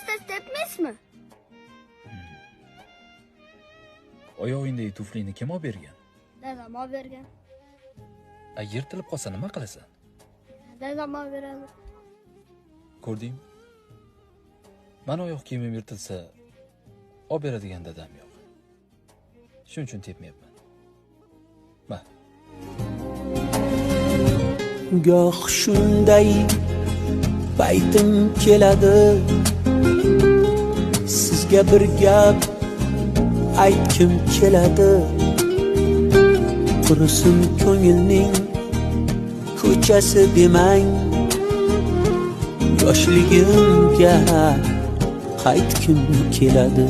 Tez-tez tepmaysizmi? Oyog'ingdagi tuflini kim olib bergan? Dadam olib bergan. A yirtilib qolsa nima qilasan? Dadam olib beradi. Ko'rdingmi? Mani oyoq kiyimim yirtilsa, olib beradigan dadam yo'q. Shuning uchun tepmayapman. Ma. Goh shunday paytim keladi, sizga bir gap aytkim keladi. Qurisin ko'ngilning ko'chasi demang, yoshligimga qaytkim keladi.